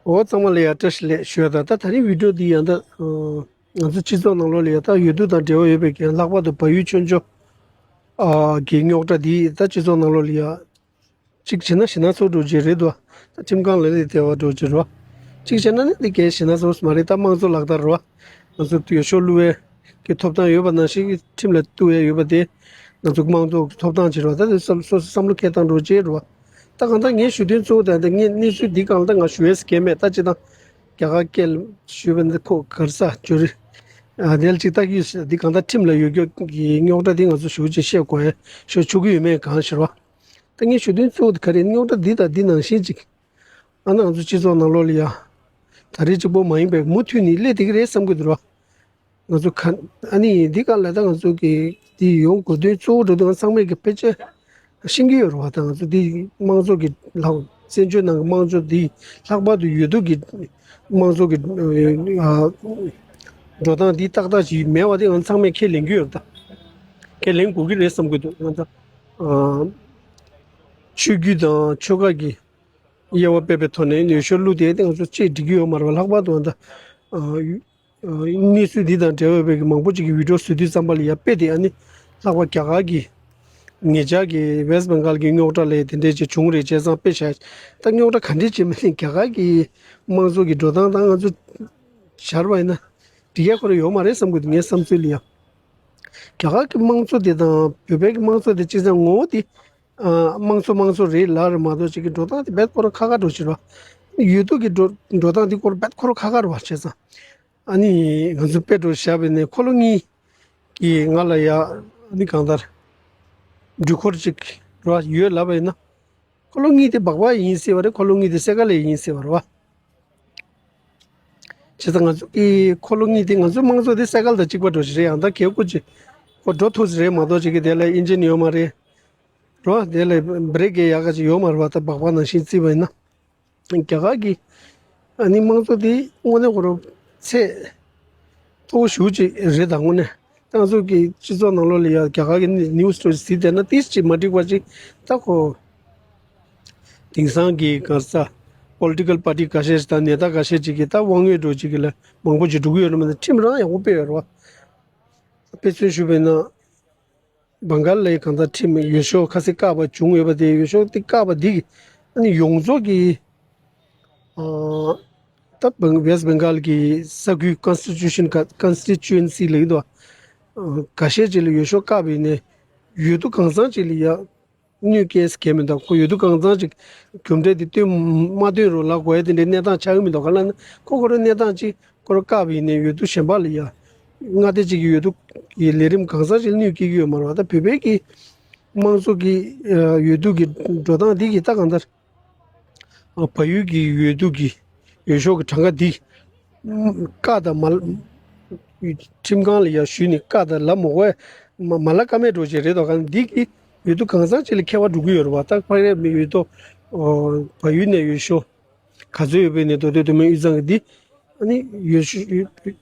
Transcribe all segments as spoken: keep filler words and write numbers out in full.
འོ་ཚང་མ་ལ་ཡ་བཀྲ་ཤིས་བདེ་ལེགས་ཞུ་ཡ། ད་ད་ད་རིང་བི་ཌིའོ་འདི་ཡང་ད་ང་ཚོ་སྤྱི་ཚོགས་ནང་ལོགས་ལ་ཡ་ད་ཡུལ་དུས་དང་འབྲེལ་བ་ཡོད་པའི་གི་ལྷག་པར་དུ་བལ་ཡུལ་ཆོས་འབྱོར་གི་རྙོག་དྲ་འདི་ད་སྤྱི་ཚོགས་ནང་ལོགས་ལ་ཡ་གཅིག་བྱས་ན་ཞེ་ན་ཚོ་འགྲོ་རྒྱུ་རེད་དོ། ད་ཁྲིམས་ཁང་ལ་ལས་དེ་བ་འགྲོ་རྒྱུ་རོ། གཅིག་བྱས་ན་ནི་འདི་གས་ཞེ་ན་ཚོ་མ་རེད། ད་དམངས་གཙོ་ལག་བསྟར་རོ། ང་ཚོ་ཡུལ་ཤོག་བླུ་བའི་གི་ཐོབ་ཐང་ཡོད་པ་ནང་བཞིན་ཁྲིམས་ལ་གཏུག་ཡ་ཡོད་པ་དེ་ང་ཚོ་དམངས་གཙོ་ཐོབ་ཐང་ཅིག་རོ། ད་དེ་སོ་སོ་བསམ་བློ་འཁྱེར་སྟངས་འགྲོ་རྒྱུ་རོ། ད་གང་ལྟར་ངས་ཞུ་དོན་གཙོ་བོ་དང་དེ་ངས་གནས་ཚུལ་འདི་གང་ལྟར་ང་ཞུ་ཡས་སྐལ་མེད། ད་ཅི་དང་རྒྱ་གར་སྐད་ཞུས་པ་འདི་ཁོ་གར་ས་ཇོ་རི་ཨ་དེ་ལ་ཅིག་ལྟ་གི་ཡོད་ཟེར། འདི་གང་ལྟར་ཁྲིམས་ལ་ཡོད་རྒྱུ་གི་རྙོག་དྲ་འདི་ང་ཚོ་ཞུ་ཅིག་བཤད་དགོས་ཡ་ཞུ་ཆོག་གི་ཡོད་མེད་གང་ཞུ་རོ། ད་ངས་ཞུ་དོན་གཙོ་བོ་དེ་ག་རེ་རྙོག་དྲ་འདི་དང་འདི་ནང་བཞིན་ཅིག་ཨ་ན་ང་ཚོ་སྤྱི་ཚོགས་ནང་ལོགས་ལ་ཡ་ད་རེས་གཅིག་པོ་མ་ཡིན་པའི་མུ་མཐུད་ནས་སླེབས་བསྡད་ཀྱི་རེད་བསམ་གྱི་འདུག་རོ། ང་ཚོ་ག་ཨ་ནི་འདི་ག་ལ་ད་ང་ཚོ་གི་འདི་ཡོང་དགོས་དོན་གཙོ་བོ་འགྲོ་དོན་ཚང་མས་ཀྱི་ཕལ་ཆེར་ཤེས་ཀྱི་ཡོད་རེད་བ། ད་ང་ཚོ་འདི་དམངས་གཙོ་གི་ལྷག་བཙན་བྱོལ་ནང་གི་དམངས་གཙོ་འདི་ལྷག་པར་དུ་ཡུལ་དུས་ཀྱི་དམངས་གཙོ་གི་ཨ་འགྲོ་སྟངས་འདི་ཏག་ཏག་ཅིག་མེད་པ་དེ་ང་ཚང་མས་ཁས་ལེན་གྱི་ཡོད་རེད། ད་ཁས་ལེན་དགོས་ཀྱི་རེད་བསམ་གྱི་འདུག་ང་ཚོ་ཨ་ཆོས་བརྒྱུད་དང་ཆོལ་ཁ་གི་དབྱེ་བ་སྤེལ་བའི་ཐོག་ནས་ཡུལ་ཤོག་བླུགས་དེ་དེ་ང་ཚོ་ཅིག་འགྲིག་གི་ཡོད་མ་རེད་བ། ལྷག་པར་དུ་ད་ཨ་གནས་ཚུལ་འདི་དང་འབྲེལ་བ་ཡོད་པའི་གི་མང་པོ་ཅིག་གི་བི་ཌིའོ་བཟོ་དུས་ཙམ་པ་ལ་ཡ་དཔེ་དེ་ཨ་ནི་ལྷག་པར་རྒྱ་གར་གི་ངེད་ཅག་གི་ཝེ་སི་བེང་གལ་གི་རྙོག་དྲ་ལས་དེ་འདྲས་ཅིག་བྱུང་རེད་བྱས་ཙང་དཔེ་བྱས་ད་རྙོག་དྲ་ག་འདྲས་ཅིག་མིན་རྒྱ་གར་གི་དམངས་གཙོ་གི་འགྲོ་སྟངས་དང་ང་ཚོ་བྱར་བ་ཡིན་ན་འགྲིག་ཡ་ཁོ་རང་ཡོད་མ་རེད་བསམ་གི་འདུག་ངའི་བསམ་ཚུལ་ལ་ཡ། རྒྱ་གར་གི་དམངས་གཙོ་དེ་དང་བོད་པའི་གི་དམངས་གཙོ་དེ་སྤྱིར་བཏང་ངོ་བོ་དེ་ཨ་དམངས་གཙོ་དམངས་གཙོ་རེད་ལབ་རེད་མ་གཏོགས་ཅིག་གི་འགྲོ་སྟངས་དེ་རྦད་ཁོ་རང་ཁ་ཁ་འགྲོ་ཕྱིར་བ། ཡུལ་དུས་ཀྱི་འགྲོ་འགྲོ་སྟངས་དེ་ཁོ་རང་རྦད་ཁོ་རང་ཁ་ཁ་རེད་བ། བྱས་ཙང་ཨ་ནི་ང་ཚོ་དཔེ་འགྲོ་བཞག་པ་ཡིན་ན་འཁོར་ལོ་གཉིས་ཀྱི་ང་ལ་ཡ་ཨ་ནི་གང་ལྟར་འདྲུད་འཁོར་ཅིག་རེད་བ་ཡོད་ལབ་པ་ཡིན་ན། འཁོར་ལོ་གཉིས་དེ་སྦག་སྦག་ཡིན་སྲིད་པ་རེད། འཁོར་ལོ་གཉིས་དེ་སེ་ག་ལ་ཡིན་སྲིད་པ་རེད་བ། བྱས་ཙང་ང་ཚོ་གི་འཁོར་ལོ་གཉིས་དེ་ང་ཚོའི་དམངས་གཙོ་དེ་སེ་གལ་དང་གཅིག་པ་འགྲོ་ཞིག་རེད། ཡང་ད་གལ་ཁོ་ཅིག་ཁོ་འགྲོ་ཐུབ་ཟིག་རེད་མ་གཏོགས་ཅིག་གི་དེ་ལ་ཨིན་ཇི་ནི་ཡོད་མ་རེད། རོ་དེ་ལ་བྷི་རེག་གི་ཡག་ག་ཅིག་ཡོད་མ་རེད་བ། ད་སྦག་སྦག་ནང་བཞིན་བརྩིས་པ་ཡིན་ན། རྒྱ་གར་གི་ཨ་ནི་དམངས་གཙོ་དེ་དངོས་གནས་ཁོ་རང་ཚད་མཐོ་པོ་ཞེ་པོ་ཅིག་རེད། ད་དངོས་གནས་ད་ང་ཚོ་གི་སྤྱི་ཚོགས་ནང་ལོགས་ལ་ཡ་རྒྱ་གར་གི་ནི་ནིའུ་སི་ལོ་ཅིག་གཟིགས་བསྡད་ན་ཏིས་ཅིག་མ་འགྲིག་པ་ཅིག་ད་ཁོ། དེང་སང་གི་ག་རེ་ཟ་པོ་ལི་ཊི་ཀལ་པར་ཊི་ཁ་ཤས་ཤིག་དང་ནད་རྟགས་ཁ་ཤས་ཅིག་གིས་ད་དབང་ཡོད་འགྲོ་ཅིག་གི་ལ་མང་པོ་ཅིག་འགྲོ་གི་ཡོད་རེད་མ་གཏོགས་ཁྲིམས་རང་ཡག་པོ་སྤེལ་ཡོད་རེད་བ། དཔེ་མཚོན་ཞུས་པ་ཡིན་ན། བང་གལ་ལའི་གང་ལྟར་ཁྲིམས་ཡུལ་ཤོག་ཁ་སང་བཀག་པ་བྱུང་ཡོད་པ་དེ་ཡུལ་ཤོག་དེ་བཀག་པ་འདི་གི་ཨ་ནི་ཡོངས་རྫོགས་ཀྱི་ཨ་ད་བང་ཝེ་སི་བེང་གལ་གྱི་ས་ཁུལ་ཀོན་སི་ཊི་ཊུ་ཤན་ཀ་ཀོན་སི་ཊི་ཊུ་ཨེན་སི་ལབ་ཀྱི་འདུག་ཨ་ཁ་ཤས་ཅིག་ལ་ཡུལ་ཤོག་བཀག་པ་ཡིན་ནའི་ཡུལ་དུ་གང་ཚང་ཅིག་ལ་ཡ། གནོད་སྐྱེལ་གལ་མི་འདུག་ཁོ་ཡོད་དུས་གང་ཚང་ཅིག་རྒྱུ་འབྲས་དེ་སྟོན་མ་སྟོན་རུང་ལ་དགོས་ཡ་དེ་འདྲའི་གནས་སྟངས་ཆགས་ཀྱི་མི་འདུག་ག་ལ་ན་ཁོ་ཁོ་རང་གནས་སྟངས་ཅིག་ཁོ་རང་བཀག་པ་ཡིན་ནའི་ཡོད་དུས་གཞན་པ་ལ་ཡ། མངའ་སྡེ་གཅིག་གི་ཡོད་དུས་ཀྱི་ལས་རིམ་གང་ཚང་ཅིག་གནོད་སྐྱེལ་གྱི་ཡོད་མ་རེད་བ། ད་བོད་པའི་གི་དམངས་གཙོ་གི་ཡོད་དུས་ཀྱི་འགྲོ་སྟངས་འདི་གི་ད་གང་ལྟར། བལ་ཡུལ་གྱི་ཡོད་དུས་ཀྱི་ཡུལ་ཤོག་གི་གྲངས་ཀ་འདི། བཀག་དང་མ། ཁྲིམས་ཁང་ལ་ཡར་ཞུས་ནས་བཀག་དང་ལབ་མ་དགོས། མ་མ་ལབ་ཀ་མེད་འགྲོ་བྱེད་རེད་དོ། གང་འདི་གི་ཡོད་དུས་གང་ཚང་ཅིག་ལ་ཁྱད་པར་འགྲོ་གི་ཡོད་རེད་བ། ད་ཕ་རེ་མི་ཡོད་དོ། བལ་ཡུལ་ནས་ཡུལ་ཤོག་ག་ཚོད་ཡོད་པའི་ནས་མདོ་སྟོད་མདོ་སྨད་དབུས་གཙང་གི་འདི། ཨ་ནི་ཡུལ་ཤོག་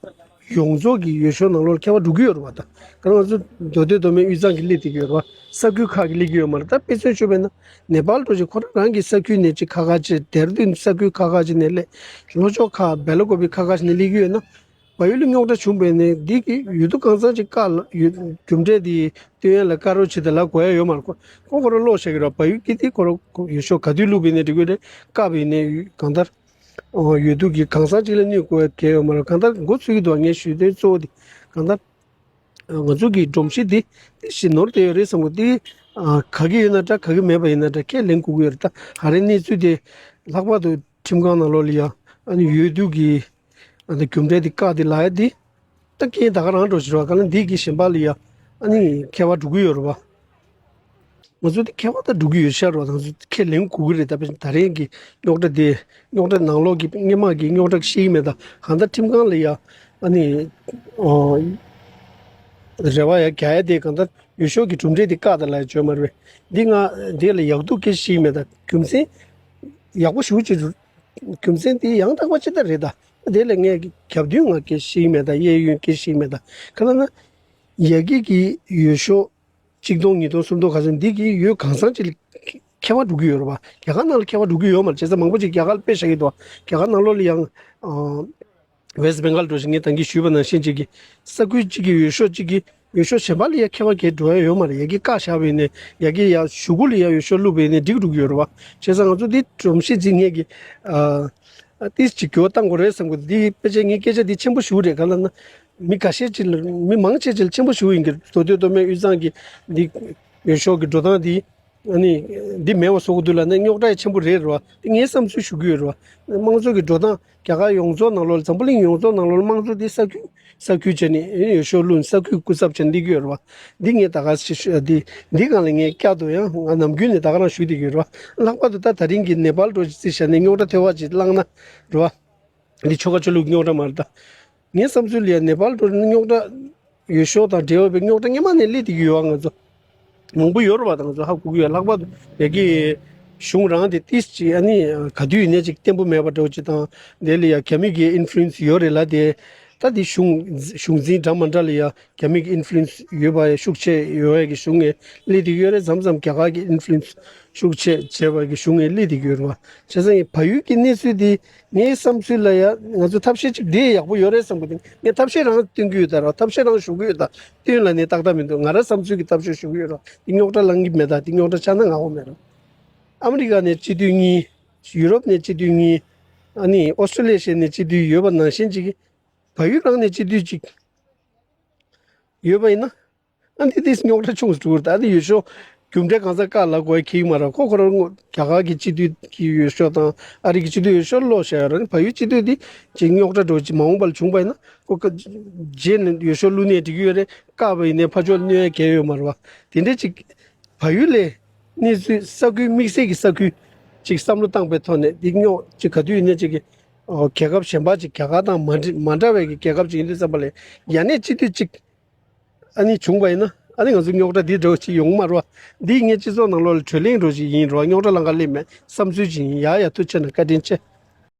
ཡོངས་རྫོགས་ཀྱི་ཡུལ་ཤོག་ནང་ལོགས་ལ་ཁྱད་པར་འགྲོ་གི་ཡོད་རེད་བ། ད་ག་ང་ཚོ་མདོ་སྟོད་མདོ་སྨད་དབུས་གཙང་གི་སླེབས་བསྡད་ཀྱི་ཡོད་རེད་བ། ས་ཁུལ་ཁག་གི་སླེབས་ཀྱི་ཡོད་མ་རེད། ད་དཔེ་མཚོན་ཞུས་པ་ཡིན་ན་ནེ་པཱལ་འགྲོ་ཅིག་ཁོ་རང་རང་གི་ས་ཁུལ་ནས་ཅིག་ཁ་ཁ་ཅིག་ལྡེ་ར་ལྡུན་ས་ཁུལ་ཁ་ཁ་ཅིག་ནས་སླེབས། ལྷོ་ཕྱོགས་ཁག་སྦེལ་ཀོབ་པི་ཁ་ཁ་ཅིག་ནས་སླེབས་ཀྱི་ཡོད་ན། བལ་ཡུལ་ལ་རྙོག་དྲ་བྱུང་བས་ནས་འདི་གི་ཡོད་དུ་གང་ཚང་ཅིག་བཀག་ལ་ཡོད་རྒྱུ་འབྲས་དེ་སྟོན་ཡ་ལ་བཀག་རོགས་བྱེད་དེ་ལ་གོ་ཡ་ཡོད་མ་རེད། ཁོ་ཁོ་ཁོ་རང་ལོག་བྱ་གི་རེད། བལ་ཡུལ་གྱི་དེ་ཁོ་རང་ཁོ་ཡུལ་ཤོག་ག་དུས་བླུགས་པའི་ནས་འགྲིག་གི་རེད། བཀག་པའི་ནས་གང་ལྟར་ཡོད་དུ་གི་གང་ཚང་ཅིག་ལ་གནོད་གོ་ཡ་གལ་ཡོད་མ་རེད། གང་ལྟར་འགོ་ཚུགས་ཀྱི་འདུག་ངས་ཞུས་དོན་གཙོ་བོ་དེ་གང་ལྟར་ང་ཚོ་གི་སྒྲོམ་གཞི་དེ་དེ་ཞིག་ནོར་བསྡད་ཡོད་རེད་བསམ་གི་འདུག་དེ་ག་གི་ཡོད་ན་འདྲ་ག་གི་མེད་པ་ཡིན་ན་འདྲ་ཁས་ལེན་དགོས་ཀྱི་ཡོད་རེད། ད་ཧ་རེ་གནས་ཚུལ་དེ་ལྷག་པར་དུ་ཁྲིམས་ཁང་ནང་ལོགས་ལ་ཡ་ཨ་ནི་ཡོད་དུས་ཀྱི་ཨ་ནི་རྒྱུ་འབྲས་དེ་བཀག་དེ་ལབ་ཡ་དེ། ད་རྐྱེན་ད་ག་རང་འགྲོ་ཕྱིར་བ་ག་ལ་འདི་གི་གཞན་པ་ལ་ཡ་ཨ་ནི་ཁྱད་པར་འགྲོ་གི་ཡོད་རེད་བ། ང་ཚོ་འདི་ཁྱད་པར་ད་འགྲོ་གི་ཡོད་ཤག་རོ། ང་ཚོ་ཁས་ལེན་དགོས་ཀྱི་རེད། ད་དཔེ་ད་རིང་གི་རྙོག་དྲ་དེ་རྙོག་དྲ་ནང་ལོགས་ཀྱི་སྔོན་མ་གི་རྙོག་དྲ་ཤེས་ཀྱི་མེད། ད་གང་ལྟར་ཁྲིམས་ཁང་ལ་ཡ་ཨ་ནི་ཨོ་རེ་བ་ཡ་རྒྱག་ཡ་དེ་གང་ལྟར་ཡུལ་ཤོག་གི་གྲུབ་འབྲས་དེ་བཀག་ད་ལ་ཡ་བྱོས་མ་རེད། འདི་ང་དེ་ལ་ཡག་སྡུག་སྐད་ཤེས་ཀྱི་མེད། ད་རྒྱུ་མཚན་ཡག་པོ་ཞེ་པོ་ཅིག་རྒྱུ་མཚན་དེ་ཡང་དག་པ་ཅི་ལྟར་རེད། ད་དེ་ལ་ངས་རྒྱབ་མདུན་ང་སྐད་ཤེས་ཀྱི་མེད། ད་གཡས་གཡོན་སྐད་ཤེས་ཀྱི་མེད། ད་ག་ལ་ན་ཡ་གི་གི་ཡུལ་ཤོག་གཅིག་སྟོང་ཉིས་སྟོང་སུམ་སྟོང་ག་ཚོད་འདི་གི་ཡོད་གང་ཚང་ཅིག་ལ་ ཁྱད་པར་འགྲོ་གི་ཡོད་རེད་བ། རྒྱ་གར་ནང་ལ་ཁྱད་པར་འགྲོ་གི་ཡོད་མ་རེད། བྱས་ཙང་མང་པོ་ཅིག་རྒྱ་གར་ལ་དཔེ་བཞག་གི་འདུག་རྒྱ་གར་ནང་ལོགས་ལ་ཡང་ཨ། ཝེ་སི་བེང་གལ་འགྲོ་ཞིག་ངས་ད་གིན་ཞུས་པ་ནང་བཞིན་ཅིག་གི་ས་ཁུལ་གཅིག་གི་འོས་ཤོག་གཅིག་གི་འོས་ཤོག་གཞན་པ་ལ་ཡ་ཁྱད་པར་གས་འགྲོ་ཡ་ཡོད་མ་རེད། ཡ་གི་བཀག་བཞག་པ་ཡིན་ནའི་ཡ་གི་ཡ་གཞུག་གུ་ལ་ཡ་འོས་ཤོག་བླུགས་པ་ཡིན་ནའི་འགྲིག་འགྲོ་གི་ཡོད་རེད་བ། བྱས་ཙང་ང་ཚོ་འདི་སྒྲོམ་གཞི་འཛིན་མཁན་གྱི་ཨ་ཏིས་ཅིག་འགྱུར་བ་གཏང་དགོས་རེད་བསམ་གི་འདུག་འདི་ཕལ་ཆེར་ངའི་སྐད་ཆ་འདི་ཆེན་པོ་ཞེ་པོ་རེད། ག་ལ་ན་མི་འགའ་ཤས་ཅིག་ལ་མི་མང་ཆེ་ཅིག་ལ་ཆེན་པོ་ཞེ་པོ་ཡིན་གྱི་རེད། མདོ་སྟོད་མདོ་སྨད་དབུས་གཙང་གི་འདི་འོས་ཤོག་གི་འགྲོ་སྟངས་འདི། ཨ་ནི་འདི་མེད་པ་བཟོ་དགོས་འདུག་ལབ་ན་རྙོག་དྲ་ཡང་ཆེན་པོ་རེད་རེད་བ། འདི་ངའི་བསམ་ཚུལ་ཞུ་གི་ཡོད་རེད་བ། དམངས་གཙོ་གི་འགྲོ་སྟངས་རྒྱ་གར་ཡོངས་རྫོགས་ནང་ལོགས་ལ་འཛམ་བུ་གླིང་ཡོངས་རྫོགས་ནང་ལོགས་ལ་དམངས་གཙོ་འདི་ས་ཁུལ་ས་ཁུལ་བྱས་ནས་འོས་ཤོག་བླུགས་ནས་ས་ཁུལ་སྐུ་ཚབ་བྱས་ནས་སླེབས་ཀྱི་ཡོད་རེད་བ། འདི་ངས་ད་ག་ཞིག་ཞུ་འདི་འདི་སྒང་ལ་ངས་བསྐྱར་དུ་ཡང་ང་ནམ་རྒྱུན་ནས་ད་ག་རང་ཞུ་བསྡད་ཀྱི་ཡོད་རེད་བ། ལྷག་པར་དུ་ད་ད་རིང་གི་ནེ་པཱལ་འགྲོ་ཅིག་རྩིས་བཞག་ནས་རྙོག་དྲ་ཐོལ་པ་ཅིག་བསླངས་ན་རེད་བ། འདི་ཆོལ་ཁ་ཆོས་ལུགས་རྙོག་དྲ་མ་རེད་ད། ངའི་བསམ་ཚུལ་ལ་ཡང་ནེ་པཱལ་འགྲོ་རིང་རྙོག་དྲ་འོས་ཤོག་དང་འབྲེལ་བ་པའི་རྙོག་དྲ་སྔོན་མ་ནས་སླེབས་བསྡད་ཀྱི་ཡོད་ཨ། ང་ཚོ་མང་པོ་ཡོད་རེད་བ། ད་ང་ཚོ་ཧ་གོ་གི་ཡོད། ལྷག་པར་དུ་ཡ་གི་གཞུང་རང་དེ་ཏིས་ཅིག་ཨ་ནི་ག་དུས་ཡིན་ནའི་ཅིག་བརྟན་པོ་མེད་པ་འདྲ་བོ་ཅིག་དང་དེ་ལ་ཡ་རྒྱ་མི་གི་ཨིན་ཕུ་ལུ་ཨེན་སི་ཡོད་རེད་ལ། དེ་ད་དེ་གཞུང་གཞུང་འཛིན་འདྲ་མ་འདྲ་ལ་ཡ་རྒྱ་མི་གི་ཨིན་ཕུ་ལུ་ཨེན་སི་ཡོད་པ་ཡ་ཤུགས་ཆེ་ཡོད་ཡ་གི་གཞུང་ངས་སླེབས་བསྡད་ཀྱི་ཡོད་རེད། མཚམས་མཚམས་རྒྱ་གར་གི་ཨིན་ཕུ་ལུ་ཨེན་སི་ཤུགས་ཆེ་བྱས་པ་གི་གཞུང་ངས་སླེབས་བསྡད་ཀྱི་ཡོད་རེད་བ། བྱས་ཙང་བལ་ཡུལ་གྱི་གནས་ཚུལ་འདི་ངའི་བསམ་ཚུལ་ལ་ཡ་ང་ཚོ་ཐབས་ཤེས་གཅིག་འདི་ཡག་པོ་ཡོད་རེད་བསམ་གི་འདུག་ངས་ཐབས་ཤེས་རང་སྟོན་གྱི་ཡོད་ད་ར། ཐབས་ཤེས་རང་ཞུ་གི་ཡོད་ད། སྟོན་ལ་ནི་ཏག་ཏག་མི་འདུག་ང་རང་བསམ་ཚུལ་གྱི་ཐབས་ཤེས་ཞུ་གི་ཡོད་ར། འདི་རྙོག་དྲ་ལངས་གི་མེད་ད། འདི་རྙོག་དྲ་ཆགས་ན་ང་འོ་མེད་ར། ཨ་མི་རི་ཀ་ནས་སྤྱི་འཐུས་གཉིས། ཡུ་རོབ་ནས་སྤྱི་འཐུས་གཉིས། ཨ་ནི་ཨོ་སི་ཀྲོ་ལི་ཡ་ནས་སྤྱི་འཐུས་ཡོད་པ་ནང་བཞིན་གཅིག་བལ་ཡུལ་རང་ནས་སྤྱི་འཐུས་གཅིག་ཡོད་པ་ཡིན་ན། ཨ་འདི་དེ་རྙོག་དྲ་ཆུང་སུ་འགྲོ་གི་རེད། ཨ་འདི་འོས་ཤོག་རྒྱུ་འབྲས་གང་ཟག་བཀག་ལ་དགོས་ཁེལ་གི་མ་རེད། ཁོ་ཁོ་རང་རྒྱ་གར་གྱི་སྤྱི་འཐུས་ཀྱི་འོས་ཤོག་དང་ཨ་རི་གི་སྤྱི་འཐུས་འོས་ཤོག་ལོག་བཞག་ཡོད་རེད། བལ་ཡུལ་སྤྱི་འཐུས་འདི་ཅིག་རྙོག་དྲ་འགྲོ་ཅིག་མ་འོངས་པ་ལ་བྱུང་པ་ཡིན་ན་ཁོ་ཀ་རྗེས་ནས་འོས་ཤོག་བླུགས་ནས་འགྲིག་གི་ཡོད་རེད། བཀག་པ་ཡིན་ནའི་ཕར་ཕྱོགས་གནོད་ཡ་གང་ཡང་ཡོད་མ་རེད་བ། དེ་འདྲ་ཅིག་བལ་ཡུལ་ལས་གནས་ཚུལ་ས་ཁུལ་དམིགས་བསལ་གྱི་ས་ཁུལ་ཅིག་བསམ་བློ་བཏང་པའི་ཐོག་ནས་འདི་རྙོག་ཅིག་ག་དུས་ཡིན་ནའི་ཅིག་གི་ཨོ་རྒྱལ་ཁབ་གཞན་པ་ཅིག་རྒྱ་གར་དང་མ་འདྲ་མ་འདྲ་བའི་གི་རྒྱལ་ཁབ་ཅིག་ཡིན་དུས་ཙམ་པ་ལས་ཡ་ནས་སྤྱི་འཐུས་ཅིག་ཨ་ནི་བྱུང་བ་ཡིན་ན་ཨ་ནི་ང་ཚོ་རྙོག་དྲ་འདི་འདྲ་བོ་ཅིག་ཡོང་མ་རེད་བ། འདི་ངའི་སྤྱི་ཚོགས་ནང་ལོགས་ལ་གྲོས་གླེང་འདྲ་བོ་ཅིག་ཡིན་རེད་བ། རྙོག་དྲ་ལང་ཀ་སླེབས་མེད་བསམ་ཚུལ་ཅིག་ཡིན། ཡ་ཡ་ཐུགས་རྗེ་གནང་། བཀའ་དྲིན་ཆེ།